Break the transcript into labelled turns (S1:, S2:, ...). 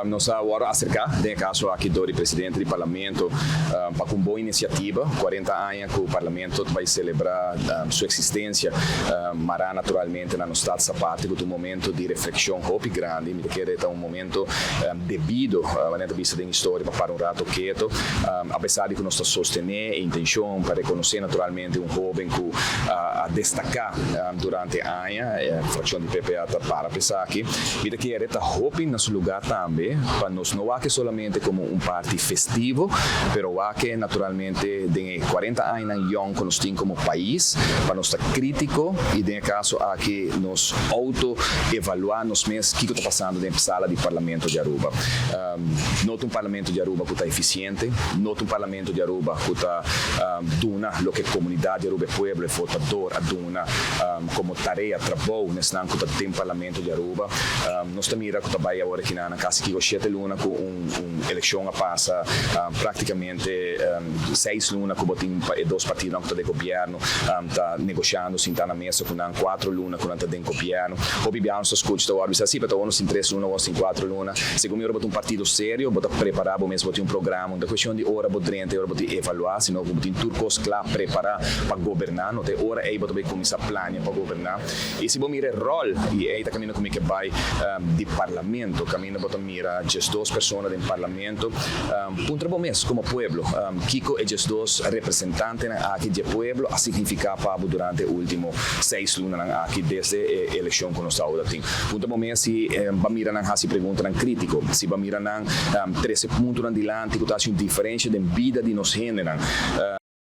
S1: Nos a wordo acerca, den e caso aki door di presidente di Parlamento, pa cu un bon iniciativa, 40 aña cu Parlamento ta bay celebra su existencia, mara naturalmente na nos Status Aparte, cu ta un momento di reflexion hopi grandi. Mi ta kere ta un momento debido, manera ta bisa den historia, pa para un rato keto, apesar di cu nos ta sostene e intencion pa reconoce naturalmente un hoben cu a destaca durante aña, e fraccion di PPA ta para pa esaki. Mi ta kere ta hopi na su lugar tambe pa nos no wak solamente como un parti festivo, pero wak naturalmente den e 40 añanan yong cu nos tin como pais, pa nos ta critico y den e caso aki nos auto evalua nos mes kico ta pasando den sala di Parlamento di Aruba. No ta un Parlamento di Aruba cu ta eficiente, no ta un Parlamento di Aruba cu ta duna loke comunidad di Aruba, e pueblo, e votador a duna como tarea, trabou n'esnan cu ta den Parlamento di Aruba. Nos ta mira cu ta bay awor aki na casi kico 7 luna cu un eleccion a pasa, practicamente 6 luna cu bo tin e dos partidonan cu ta den gobierno ta negociando, sinta na mesa cu nan 4 luna cu nan ta den gobierno. Hopi biaha nos ta scucha ta wordo bisa si, pero ta 1 tin 3 luna, 1 tin 4 luna. Segun mi, ora bo ta un partido serio, bo ta prepara bo mes, bo tin un programa, ta cuestion di ora bo drenta, ora bo ta evalua, sino bo tin tur cos cla prepara pa goberna, no ta ora ey bo ta cuminsa plania pa goberna. Y si bo mira rol, y ey ta caminda cu mi kier bay di Parlamento, caminda bo ta mira 12 persona den Parlamento, puntra bo mes como pueblo, kico e 12 representantenan aki di pueblo a significa pa bo durante ultimo 6 lunanan aki desde e eleccion cu nos tin. Puntra bo mes si bo a mira nan hasi preguntanan critico, si bo a mira nan trece puntonan dilanti cu ta un diferencia den bida di nos hendenan.